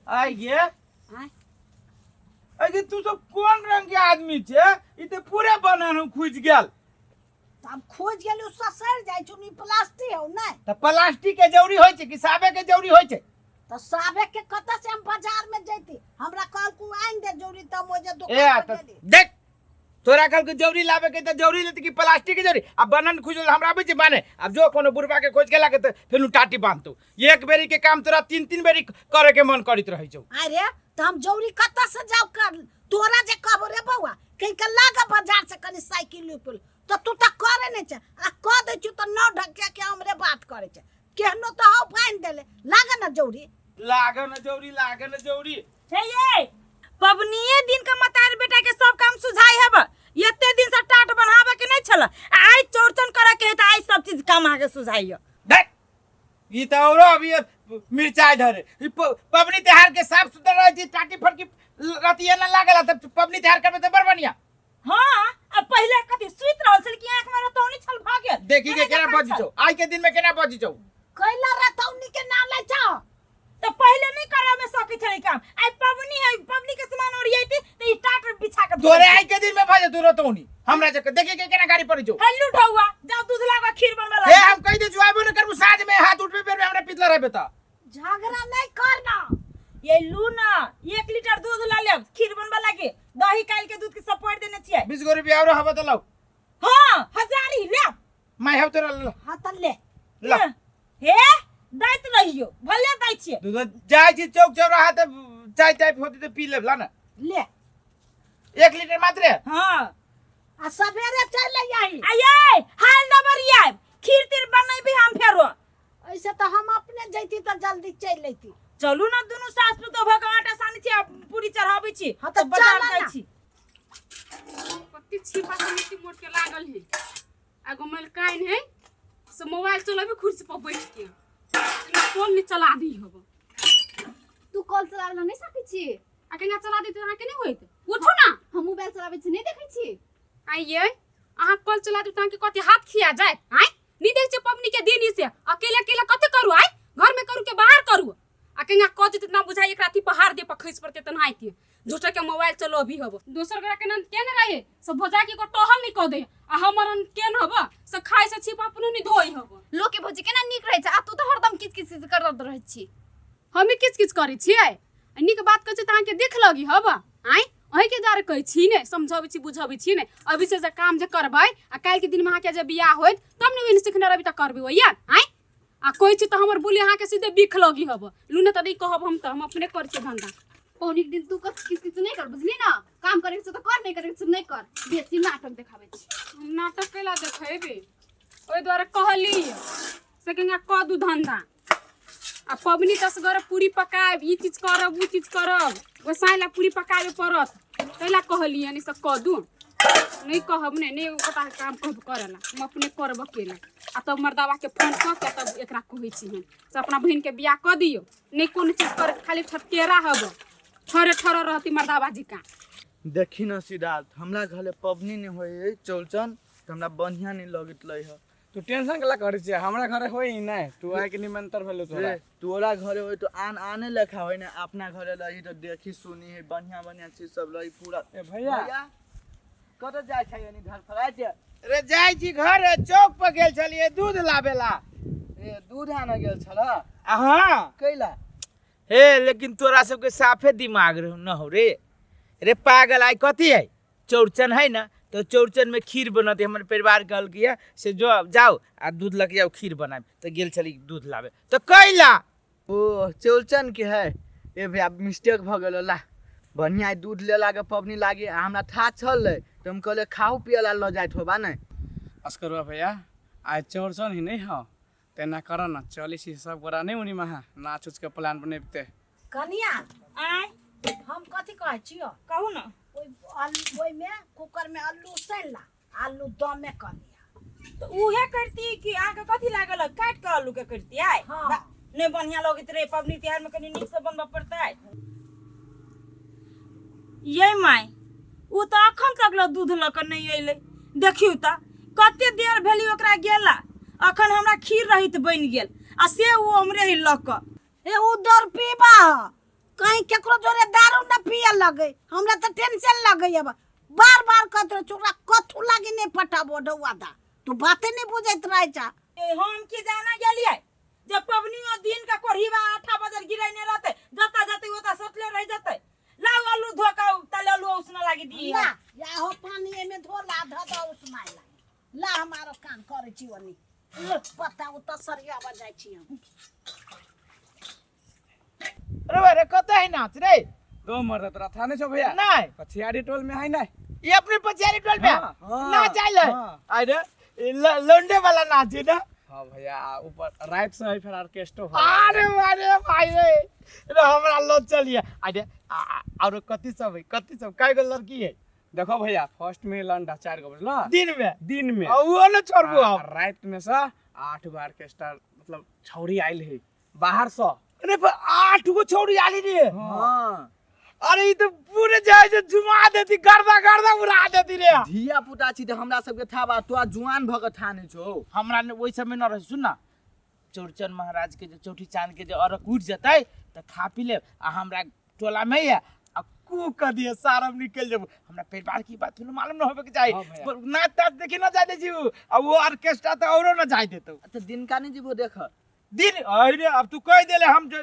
आइ गे। आँय? अरे तू सब कोन रंग के आदमी छे? ई ते पूरे बनान खुजि गेल। तऽ आब खोज गेल, ओ ससरि जाइ छौ। ई प्लास्टिक हौ नहि? तऽ प्लास्टिक के जरूरी होइ छै कि साबे के जरूरी होइ छै? तऽ साबे के कतऽ से हम बाजार में जैती? हमरा कहलकू आनि दे जौरी, तऽ हम ओइ जे ए दुकान पर तऽ गेली। देख, तोरा कहलकै जौरी लाबे के तऽ जौरी लेते कि प्लास्टिक के जौरी? आ बनन खुजल हमरा आबै छै बाने। आब जो कोनो बुढ़बा के खोज के लाके तऽ फेनु टाटी बांधतौ। एक बेरी के काम तोरा तीन तीन बेरी करे के मन करैत रहै छौ। अरे, तऽ हम जौरी कतऽ से जाउ कर? तोरा जे कहबो रे बौआ, कहीं के लाग बाजार से कनी साइकिल उकिल, तऽ तू तऽ करे नहि छै, आ कह दै छियौ तऽ नौ ढकिया के हमरे बात करे छै। केहनो तऽ हौ बान्हि देले, लाग न जौरी। लागे न जौरी, लागे न जौरी। हे ये, पबनिए दिन के मतार बेटा के सब काम सुझाई हेब। एते दिन से टाट बनावे के नहीं छल, आ आइ चौरचन करे के है त आइ सब चीज काम अहाँ के सुझाई। देख, ई तऽ औरो अभी मिरचाई धरे। ई पबनी त्योहार के साफ सुथरा रहै छै, टाटी फटकी रतिये ना लागल त पबनी त्योहार करबे तऽ बड़ बढ़िया। हाँ, अब पहले कथी सुति रहल छल कि आंख में रतौनी छल भ गेल? देखी के केना केना देखै बजी छल? छौ, आइ के दिन में केना बजी छौ? कैला रतौनी के नाम लै छौ? तो पहले नहीं करे में सकी छलै काम। आइ पबनी है, पबनी के सामान ओरियैती त ई टाट बिछा के तोरे आइ के दिन में भजे तू रतौनी? हमरा जके देखी के केना गाड़ी पड़ी छौ। हेलू ढौआ, जाओ दूध लावा, खीर बनबे हे ला। हम कहि दे छु, आइबो न करबू साँझ में हाथ उठबे बेर में हमरा पितला रहबे त। झगड़ा नहीं करना। ये लू ना, 1 लीटर दूध ला लेब खीर बनबे लागी। दही काल के दूध के सब पोड़ देने छियै। 20 गो रुपया और हवा त लाउ। हाँ, हजारी ले। मैं have तोरा ल। हाँ तऽ ले। ला। हे, दैत रहियो, भले दै छियै। दूध जाइ छी चौक चौराहा त चाय ताय होती त पी लेब, ला ना। ले। 1 लीटर मात्रे? हाँ। आ सवेरे चल आही। आये हाल नंबर आब खीर तीर बनैबी हम फेरो। ऐसे तऽ हम अपने जैती तऽ जल्दी चलि अयती। चलू ना, दुनू सास पुतोह भऽ कऽ आटा सानै छी आ पूरी चढ़ाबै छी। हाँ, तऽ बाजार चलऽ जाइ ना। छी। कते छिपा से मिट्टी मोट के लागल है, एगो मलकाइन है से मोबाइल चलाबे कुर्सी पर बैठ के, एना कॉल नहीं चला दी हब। तू कॉल चलाबै ला नहि सकै छी? आ केना चला दी तऽ अहाँके नहि होइत? उठू ना। हम मोबाइल चलाबै छी, नहि देखै छी? आइये, अहाँ कॉल चला दी तऽ अहाँके कथी हाथ खिया जायत? आँय, नहीं देख छियै पबनी के दिन से अकेले अकेले कथी करू? आँय, घर में करू के बाहर करू? आ केना कह देते ना बुझाइ एकरा अथी पहाड़ दे पर खसि पड़ते तनाहिते झूठे के मोबाइल चलो अभी हब। दोसर गोरा के नन केने रहे सब भौजा के एगो टहल नहीं कह दे, आ हमर अन केन हब से खाइ से छिपा अपनो नहीं धोई हब। लोक के भौजी केना नीक रहै छै, आ तू तऽ हरदम किच किच किच करत रहै छी। हमे किच किच करै छियै? आ नीक बात कहै छियै तऽ अहाँके देख लगी हब। आँय, अहीँके दुआरे कहै छी ने, समझबै छी बुझबै छी ने। अभी से जे काम जे करबै आ काल्हिके दिनमे अहाँके जे बियाह होइत तब ने ओहिने सिखने रहबै तऽ करबै ओहिया। आँय, आ कहै छी तऽ हमर बोली अहाँके सीधे बिख लगी हब। लू ने तऽ नहि कहब हम तऽ हम अपने करै छियै धंधा। पौनिक दिन तू कछ किच किच नहि कर, बुझली ना? काम करे के छौ तऽ कर, नहि करे के छौ नहि कर। बेसी नाटक देखाबै छी। हम नाटक कैला देखेबै? ओहि दुआरे कहली से केना कऽ दू धंधा। आ पबनी तसगर पूरी पकायब, ई चीज करब, उ चीज करब, गोसाइ ला पूरी पकाबे पड़त, ताहि ला कहली यानी से कऽ दू। नहीं कहब ने, नहीं ओकरा काम कहब करे ला, हम अपने करब अकेला। आ तब मर्दावा के फोन कऽ के तब एकरा कहै छी हम से अपना बहिन के बियाह कऽ दियौ। नहीं कोनो चीज कर, खाली ठटकेरा हब, ठरे ठरे रहती मर्दावा जी का। देखी न सिद्धार्थ, हमरा घरे पबनी नहि होइ है चौरचन, तऽ हमरा बढ़िआँ नहि लगैत रहै है। तू टेंशन केला करै छियै? हमरा घरे होई नहि, तू आइ के निमंत्रण भेलो तोरा। रे, तोरा घरे होई तो आन आने लेखा होई ने, अपना घरे रही तो देखी सुनी है, बढ़िया बढ़िया चीज सब रही पूरा। ए भैया। भैया कतऽ जाइ छै यानी धड़फड़ाइ छै? रे, जाइ छी घर, चौक पर गेल छलियै दूध लाबेला। ए, दूध आनऽ गेल छल? आ हाँ। कैला? हे, लेकिन तोरा सबके साफे दिमाग रह न हो रे। रे पागल, आइ कथी है? चौरचन है ना, तो चौरचन में खीर बनत। हमर परिवार कहलकै है से जो जाओ आ दूध लऽ के जाओ, खीर बनाब। तऽ गेल छली दूध लाबे तऽ कैला। ओ चौरचन के है। ए भैया, मिस्टेक भऽ गेल। ला बढ़िया आइ दूध ले लागे पबनी लागे, आ हमरा था छल तऽ हम कहलियै खाहू पियै ला लऽ जाइत होबा ने। अस्करुआ भैया, आइ चौरचन ही नहीं हो, तेना कर न, चली छी सब गोरा नहीं उनी महा नाच उच के प्लान बनेबते। कनिया। आँय। हम कथी कहै छियौ? कहू ना। ओहि आलू ओहिमे कुकरमे आलू उसनि ला, आलू दमे कऽ लिअ। तऽ उहे करती कि अहाँके कथी लागल है? काटि कऽ आलू के करती आइ? हाँ। नहि बढ़िया लगैत रहे, पबनी तिहार में कनि नीक से बनबऽ पड़तै। ये माय, ओ तऽ अखन तक लऽ दूध लऽ कऽ नहि अयलै। देखियौ तऽ कते देर भेली ओकरा गेला। अखन हमरा खीर रहित बनि गेल आ से ओ हमरे ही लऽ कऽ। हे, उ दर पीबा ह, कहीं कहीं केकरो जोरे दारू न पिए लगे, हमरा तऽ टेंशन लगे। अब बार बार कहत रहे ओकरा कथू लागी नहीं पटाबो डौआ दा, तू बाते नहीं बुझैत रहे छा। ए, हम की जाना गेलियै जे पबनियो दिन का कोढ़ीबा 8 बजे गिरैने रहते, जता जते ओता सटले रह जते। लाउ आलू धो के तले आलू उसना लागी दी। ला या हो पानी एमे धो ला ध द उसनाय ला ला हमारो काम करे छी ओनी पता उता सरिया बजाय छी हम। अरे भाई रे कत है नाच रे? दो मर्द तोरा था नहीं छौ भैया? नहीं। पछियारी टोल में है नहीं? ये अपने पछियारी टोल पे हाँ, हाँ, नाच आइल है? हाँ। अरे लौंडे वाला नाच है ना? हाँ भैया, ऊपर रात से है फिर ऑर्केस्ट्रा हो। अरे अरे भाई रे, रे हमरा लो चलिए। अरे और कथी सब है, कथी सब कई गो लड़की है? देखो भैया, फर्स्ट में लंडा 4 गो बुझला? दिन में? दिन में। और वो न छोड़बो हम। रात में से 8 गो ऑर्केस्ट्रा मतलब छौरी आइल है बाहर से। अरे पर 8 गो छौरी आइल रे। हाँ। अरे ई तो पूरे जाय से झुमा देती, गर्दा गर्दा उड़ा देती रे। धिया पुता छी त हमरा सबके था बा, तोरा जुआन भ के था नहीं छौ। हमरा ने ओइ समय न रहे, सुन ना, चौरचन महाराज के जो चौठी चांद के जो अरक उठ जतै त खा पी लेब आ हमरा टोला में है आ कू कर दिए सारम निकल जेबो। हमरा परिवार की बात मालूम न होबे के चाही। हाँ भैया। पर नाच ताच देखी न जाय दे छी आ वो ऑर्केस्ट्रा त औरो न जाय देतौ। अच्छा दिन का नहीं जीबो देख दिन? अरे अब तू कह देले हम जे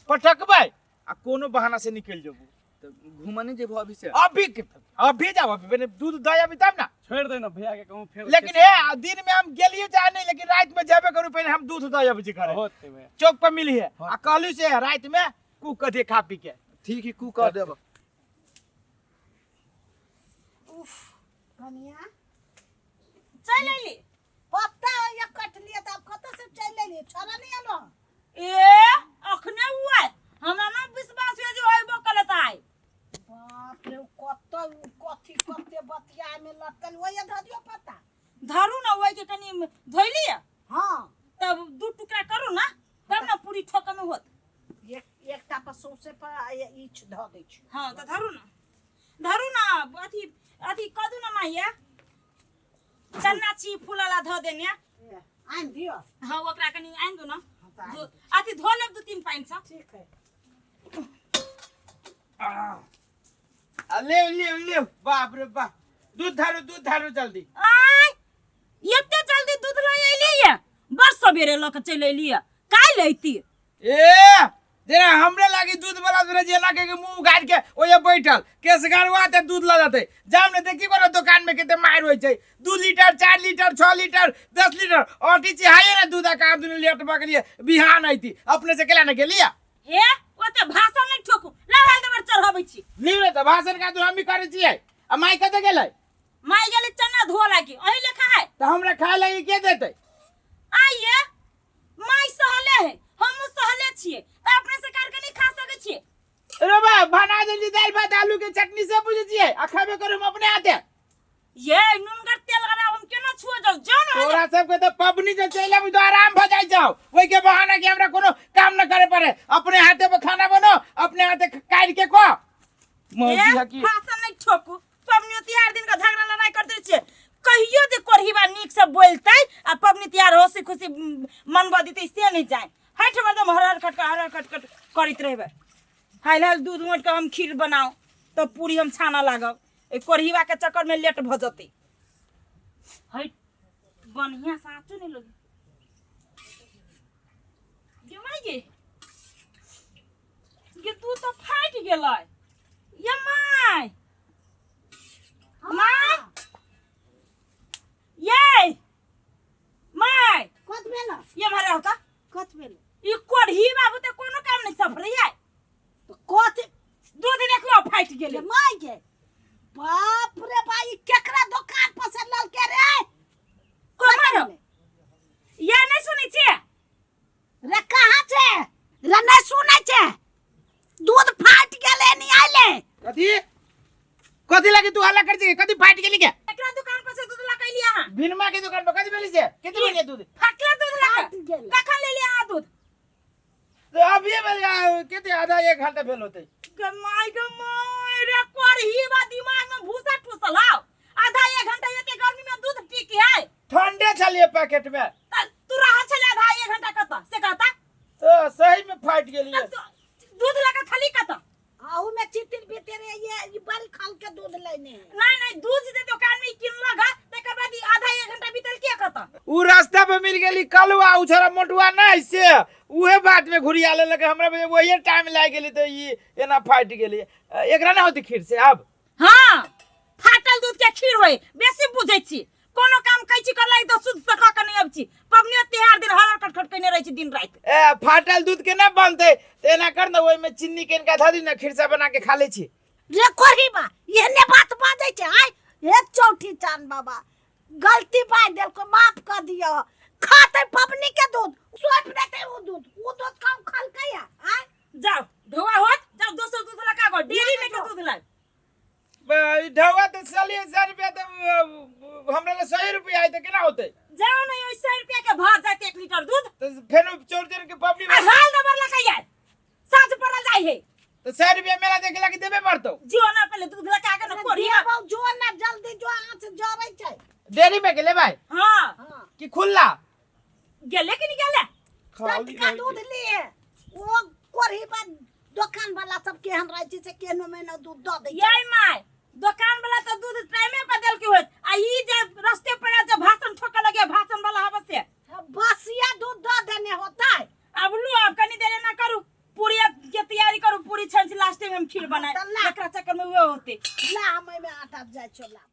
पटकबै आ कोनो बहाना से निकल जेबो। तो घूमने जेबो अभी से? अभी के अभी जाओ, अभी मैंने दूध दे अभी तब ना। छोड़ दे ना भैया के कहूं फिर। लेकिन हे दिन में हम गेलिए चाहे नहीं, लेकिन रात में जाबे करू, पहले हम दूध दे अभी घरे। होते भैया। चौक पर मिली है आ कहलू से रात में कू कर दे खा पी के। ठीक है, कू कर देब। उफ कनिया चल अइली। पत्ता या कटलिए त अब कत से चल अइली, छोरा नहीं आलो? ए अखने हुआ हमरा ना विश्वास हुए जे अइबो कलत आइ। बाप रे, कत कथी कते बतिया में लटकल ओए ध दियो पत्ता। धरू ना ओइ के कनी धोइली। हां। तब 2 टुकड़ा करू ना तब ना पूरी ठोक में होत। एक एकटा पर सौंसे पर ई ध दै छी। हां त धरू ना, धरू ना अथी अथी कदू ना माइया चन्ना छी फूलाला ध देने। आन दियो। हां ओकरा कनी आन दो ना। अथी धो लेब 2-3 पानि से। ठीक है। आ ले ले ले, बाप रे बाप, दूध धारू, दूध धारू जल्दी। आय एते जल्दी दूध ल अइली ये, बड़ सबेरे ल के चलि अइली ये, काल्हि अइती। ए जेना हमरे लागी दूध वाला दूध जेना के मुंह उगाड़ के ओये बैठल केस गरवा ते दूध ल जाते। जाम ने देखी कोनो दुकान में केते मार होय छै, 2 लीटर 4 लीटर 6 लीटर 10 लीटर ओटी चिहाये ने दूध का दुनु लेट बक लिए बिहान आईती अपने से केला ने गेलिया। हे ओते भाषण नै ठोकू, लहाल देबर चढ़ाबै छी। लिउ ने त भाषण का तो हम ही करै छियै। आ माई कते गेलै? माई गेलै चना धो लागी, अही लेखा है। त हमरा खाय लागी के देतै? आइए माई सहले है, हमहु सहले छियै, त अपने से कार के नहीं खा सकै छियै। अरे बा बना देली दाल भात आलू के चटनी से बुझै छियै आ खाबे करू हम अपने हाथे। ये नुनगर तेल गरा हम केना छुआ जाऊ जाऊ ना। तोरा सबके त पबनी जे चलि आबी त आराम भ जाइ जाओ, ओइ के बहाना के हमरा कोनो काम न करे पड़े, अपने हाथे पर खाना बनो, अपने हाथे काटि के खो। मौजी हकी भाषण नहीं ठोकू, पबनी तिहार दिन का झगड़ा लड़ाई करते छियै, कहियो जे कोढ़ीबा नीक से बोलतै आ पबनी तिहार हंसी खुशी मनबऽ देतै से नहीं जाए। हट एकदम हर हर खटखट हर हर खटखट करैत रहबै। हाल हाल दूध मोटि के हम खीर बनाउ तब पूरी हम छानऽ लागब, एहि कोढ़ीबा के चक्कर में लेट भऽ जतै। हट बढ़िया साँचो नहीं लगे गे माय गे, गे दूध तो फाटि गेलै। ये my my ये my कत भेल? ये मारे होता कत भेल? ई कोढ़ी बाबू ते कोनो काम नहीं सफरे है। तो कत दूध देखलो फाटि गेलै। My गे बाप रे भाई, केकरा दुकान पर से ललके रे? कोमर ये नहीं सुनै छियै रे? कहाँ छै रे? नहीं सुनै छै, दूध फाटि गेलै नहीं आइले। कथी कथी लगी तू हल्ला कर छी? कथी फाटि गेली के? एकरा दुकान पर से दूध लऽ के अहाँ। भिनमा के दुकान पर कथी भेली से? कथी भेली दूध? फाटले दूध लऽ फाटि के। गेलै। कखन लेली अहाँ दूध? तो अभी भेल कते आधा 1 घंटा भेल होतै। गे my गे my रे कोढ़ी बा दिमाग में भूसा ठूसल हाव। आधा 1 घंटा एते गर्मी में दूध पी के है। ठंडे छलिए पैकेट में। त तू रहल छले आधा 1 घंटा कत से कहता? तो सही में फाटि गेली। दूध लऽ के छली कत? ई कलुआ उ छोरा मोटुआ नहीं से उहे बात में घुरिया लेलक। हमरा बुझे वही टाइम लागि गेली तऽ ई एना फाटि गेली। एकरा ना होती खीर से आब। हाँ, फाटल दूध के खीर होय, बेसी बुझै छी। कोनो काम कैची कर लागि तऽ शुद्ध से कऽ के नहि अबै छी। पबनियो तिहार दिन हरहर खटखट कयने रहै छी दिन राति। ए फाटल दूध के ना बनते तऽ एना कर न, ओहिमे चीनी के इनका धऽ दी न, खीरसा बना के खा लै छी। रे कोढ़ीबा, एहने बात बाजै छै? आय हे चौठी चान बाबा, गलती बाजि देलको, माफ कऽ दियौ। खाते पबनी के दूध सौंप देते, उ दूध, उ दूध कम खलकै या? आय जाओ ढोआ होत, जाओ दोसर दूध लगा गो, डेयरी में के दूध ला। ढौआ तऽ 40 100 रुपया तऽ हमरा लग 100 रुपया है तऽ केना होतै? जाओ ने, ओहि 100 रुपया के भर जाते 1 लीटर दूध। तऽ फेर चौरचन के पबनी आ हाल दबर लगा यार, साँझ पड़ल जाइ है। तऽ 100 रुपया मेला देखे लागी देबे पड़तौ। जो ना पहले दूध लगा के ना कोढ़ी। देबौ, जो ना जल्दी जो, आँच जरै छै। डेयरी में के लेबै? हाँ। हाँ। कि खुला गेले कि नहीं गेले? टटका दूध लिए, ओ कोढ़ी पर दोकान वाला सब केहन रहै छै से केहनो मेहनो दूध दऽ दै छै। यही माय, दोकान वाला तो दूध टाइमे पर देल के होत, आ ई जे रस्ते पर जे भाषण ठोके लगे, भाषण वाला हबे से बसिया दूध दऽ देने होतै। अब लू, अब कनी देर ना करू, पूरी के तैयारी करू, पूरी छान लास्ट में हम खीर बनाए। तऽ ला। एकरा चक्कर में उहे होते। ला, हम एहिमे आटा जाइ छौ लाबऽ।